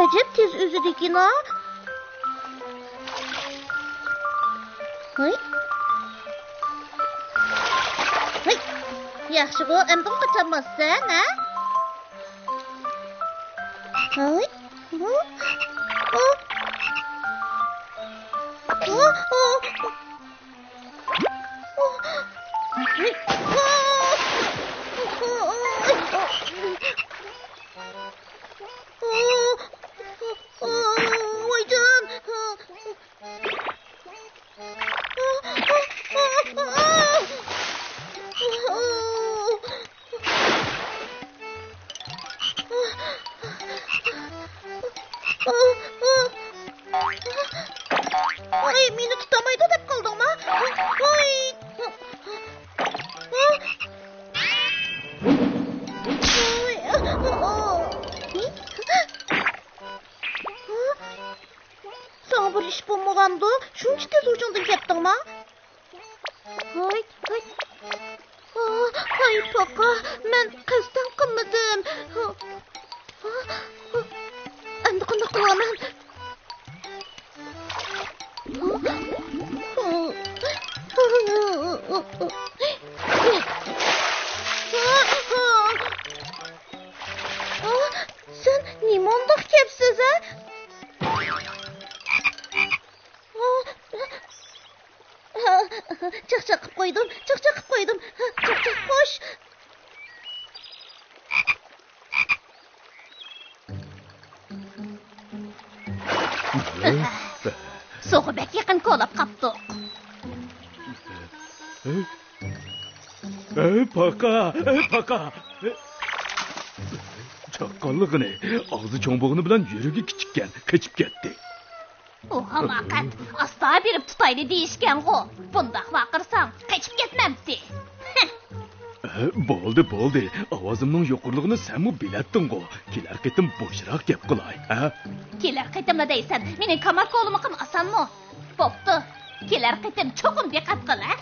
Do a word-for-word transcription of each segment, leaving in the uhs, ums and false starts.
ئەجەب تېز ئۈزىدىكىنا. ھەي. ھەي. ياخشىغۇ، ئەمدىغۇ قاچالماسسەن، ھە؟ ھەي. ھۇ. ھۇ. ھۇ. ھۇ. ھۇ. ۋايجان! ۋاي، مېنى تۇتالمايدۇ دەپ قالدىڭما؟ ۋاي! ساڭا بىر ئىش بولمىغاندۇ؟ شۇنچە تېز ھوشۇڭدىن كەتتىڭما؟ ھاي، ھاي. ھاي، پاقا، مەن قەستەن قىلمىدىم. ئەمدى قانداق قىلىمەن؟ سەن نېمانداق كەپسىز، ھە؟ چاقچاق قىپ قويدۇم، چاقچاق قىپ قويدۇم. چاقچاق خوش. سۇغا بەك يېقىن كولاپ قاپتۇق. ئەي پاقا، ئەي پاقا. چاققانلىقىنى، ئاغزى چوڭ بولغىنى بىلەن يۈرىكى كىچىككەن، قېچىپ كەتتى. ئۇ ھاماقەت، ئاستا بېرىپ تۇتايلى دېيىشكەنغۇ. بۇنداق ۋارقىرىساڭ، قېچىپ كەتمەمتى. ئە، بولدى، بولدى. ئاۋازىمنىڭ يۇقىرىلىقىنى سەنمۇ بىلەتتىڭغۇ. كېلەر قېتىم بوشراق گەپ قىلاي، ھە؟ كېلەر قېتىملا دەيسەن، مېنىڭ كاماكولىمىقىم ئاسانمۇ؟ بوپتۇ. كېلەر قېتىم چوقۇم دىققەت قىل، ھە؟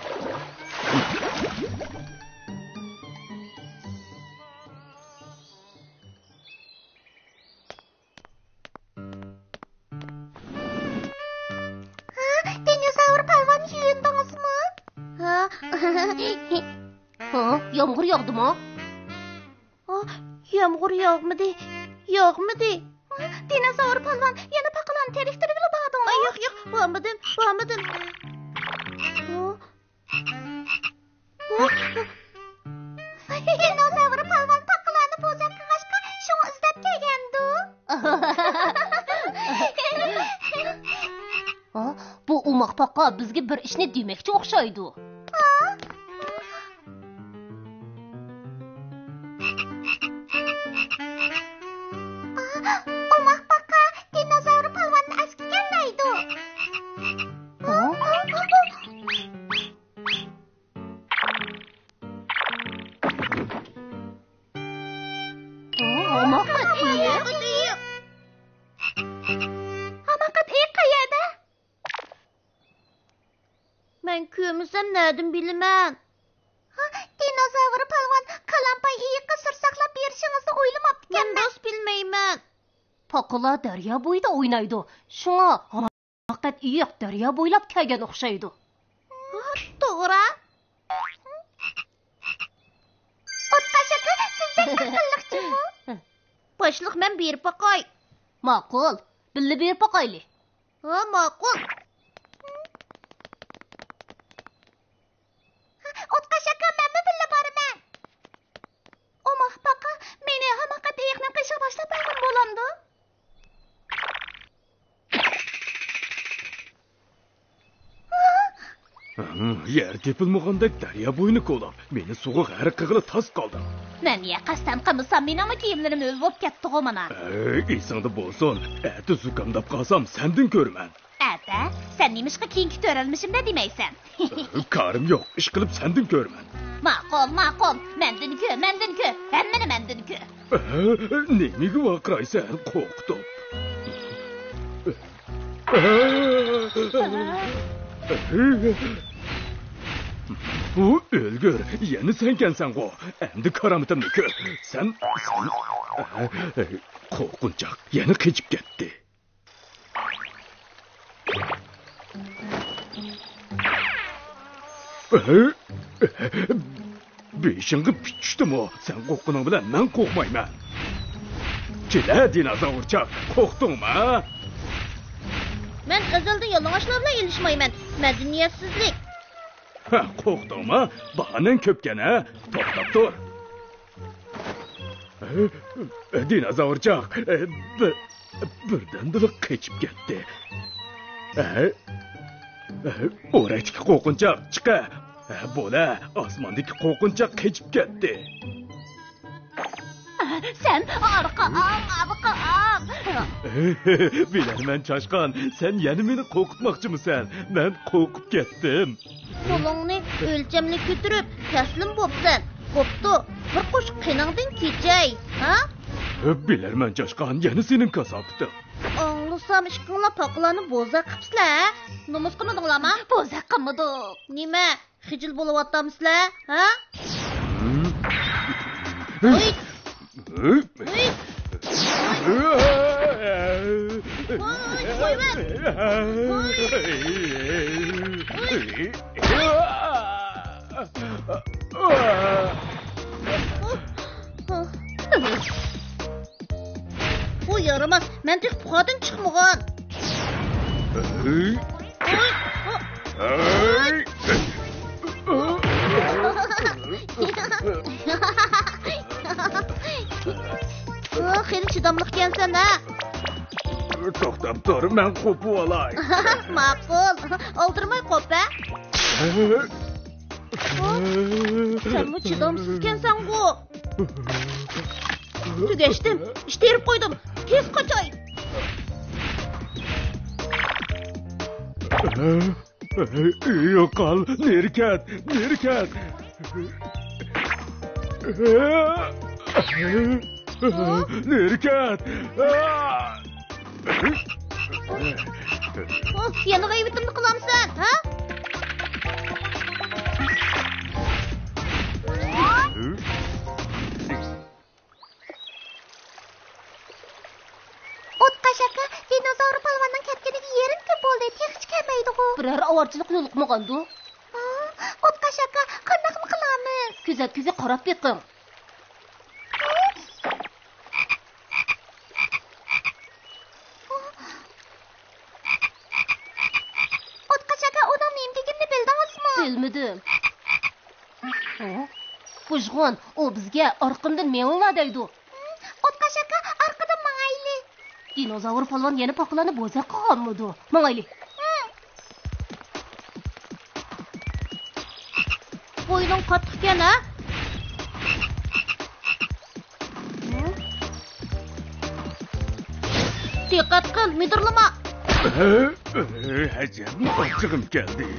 ھە، دىنوزاۋر پالۋان يۇيۇندىڭىزمۇ؟ ھە. ھە، يامغۇر ياغدىمۇ؟ ھە، يامغۇر ياغمىدى، ياغمىدى. دىنوزاۋر پالۋان، يەنە پاقىلارنى تېرىكتۈرگىلى باردىڭمۇ؟ ياق، ياق، بارمىدىم، بارمىدىم. ھە؟ دىنوزاۋر پالۋان پاقىلارنى بوزەك قىلغاچقا، شۇڭا ئىزدەپ كەلگەندۇ. ھا، بۇ ئوماق پاقا بىزگە بىر ئىشنى دېمەكچى ئوخشايدۇ. ئوماق پاقا دىنوزاۋر پالۋاننى ئەسكىكەنلەيدۇ. ھا؟ ھاماقەت ئېيىق. ھاماقەت ئېيىق قەيەردە؟ مەن كۆرمىسەم نەدىن بىلىمەن؟ ھا، دىنوزاۋر پالۋان، قالامپاي ئېيىققا سىر ساقلاپ بېرىشىڭىزنى ئويلىماپتىكەنمەن. مەن راست بىلمەيمەن. پاقىلار دەريا بويىدا ئوينايدۇ. شۇڭا ھاماقەت ئېيىق دەريا بويلاپ كەلگەن ئوخشايدۇ. ھا، توغرا. ئوتقاش ئاكا، سىز بەك ئەقىللىق جۇمۇ. باشلىق، مەن بېرىپ باقاي. ماقۇل، بىللە بېرىپ باقايلى. ھا، ماقۇل. ئوتقاش ئاكا، مەنمۇ بىللە بارىمەن. ئوماق پاقا، مېنى ھاماقەت ئېيىقنىڭ قېشىغا باشلاپ بەرگىلى بولامدۇ؟ ھىم، يەر تېپىلمىغاندەك دەريا بويىنى كولاپ، مېنى سۇغا غەرق قىلغىلى تاس قالدىڭ. مەن يە قەستەن قىلمىسام، مېنىڭمۇ كىيىملىرىم ھۆل بولۇپ كەتتىغۇ مانا. ئەي، ئېسىڭدە بولسۇن، ئەتە زۇكامداپ قالسام سەندىن كۆرىمەن. ئەتە؟ سەن نېمىشقا كېيىنكى تۆرەلمىشىمدە دېمەيسەن؟ كارىم يوق، ئىشقىلىپ سەندىن كۆرىمەن. ماقۇل، ماقۇل. مەندىن كۆر، مەندىن كۆر. ھەممىنى مەندىن كۆر. نېمىگە ۋارقىرايسەن، قورقۇتۇپ؟ ئۇ ئۆلگۈر، يەنە سەنكەنسەنغۇ؟ ئەمدى كارامىتىمنى كۆر. سەن، سەن، قورقۇنچاق يەنە قېچىپ كەتتى. بېشىڭغا پىت چۈشتىمۇ؟ سەن قورققىنىڭ بىلەن مەن قورقمايمەن. كېلە، دىنوزاۋرچاق، قورقتۇڭمۇ؟ مەن ئەزەلدىن يالىڭاچلار بىلەن ئېلىشمايمەن. مەدەنىيەتسىزلىك. ھە، قورقتۇڭمۇ؟ باھانەڭ كۆپكەن ھە؟ توختاپ تۇر. دىنوزاۋرچاق، بىر، بىردەمدىلا قېچىپ كەتتى. ئورەكتىكى قورقۇنچاق چىقە. بولە، ئاسماندىكى قورقۇنچاق قېچىپ كەتتى. سەن ئارقا ئاڭ، ئارقا ئاڭ. بىلەرمەن چاشقان، سەن يەنە مېنى قورقۇتماقچىمۇسەن؟ مەن قورقۇپ كەتتىم. قولۇڭنى ئۆلچەملىك كۆتۈرۈپ، تەسلىم بوپسەن. بوپتۇ، بىر قوشۇق قېنىڭدىن كېچەي، ھە؟ بىلەرمەن چاشقان، يەنە سېنىڭ كاساپىتىڭ. ئاڭلىسام، ئىككىڭلار پاقىلارنى بوزەك قىپسىلەر، ھە؟ نومۇس قىلمىدىڭلارما؟ بوزەك قىلمىدۇق. نېمە؟ خىجىل بولۇۋاتامسىلەر، ھە؟ ھوي! ھوي! ھوي! ھوي! ھوي! ھوي! بۇ يارىماس، مەن تېخى پۇخادىن چىقمىغان. خېلى چىداملىقكەنسەن ھە. توختاپ تۇر، مەن قوپۇۋالاي. ماقۇل، ئالدىرىماي قوپ ھە. سەنمۇ چىدامسىزكەنسەنغۇ. تۈگەشتىم. ئىشتىرىپ قويدۇم. تېز قاچاي. يوقال، نېرى كەت، نېرى كەت. نېرى كەت. ئوھ، يەنە غەيۋىتىمنى قىلامسەن، ھە؟ ئوتقاش ئاكا، دىنوزاۋر پالۋاننىڭ كەتكىنىگە يېرىم كۈن بولدى، تېخىچە كەلمەيدىغۇ. بىرەر ئاۋارىچىلىق يولۇقمىغاندۇ؟ ئا، ئوتقاش ئاكا، قانداقمۇ قىلارمىز؟ كۆزەتكۈگە قاراپ بېقىڭ. ئوتقاش ئاكا، ئۇنىڭ نېمە دېگىنىنى بىلدىڭىزمۇ؟ بىلمىدىم. ھە؟ بۇژغۇن، ئۇ بىزگە ئارقىمدىن مېڭىڭلار دەيدۇ. ئوتقاش ئاكا، ئارقىدىن ماڭايلى. دىنوزاۋر پالۋان يەنە پاقىلارنى بوزەك قىلغانمىدۇ؟ ماڭايلى. بوينۇڭ قاتتىقكەن ھە؟ دىققەت قىل، مىدىرلىما. ئەجەبمۇ ئاچچىقىم كەلدى.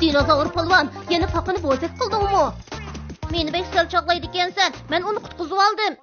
دىنوزاۋر پالۋان، يەنە پاقىنى بوزەك قىلدىڭمۇ؟ مېنى بەك سەل چاغلايدىكەنسەن، مەن ئۇنى قۇتقۇزۇۋالدىم.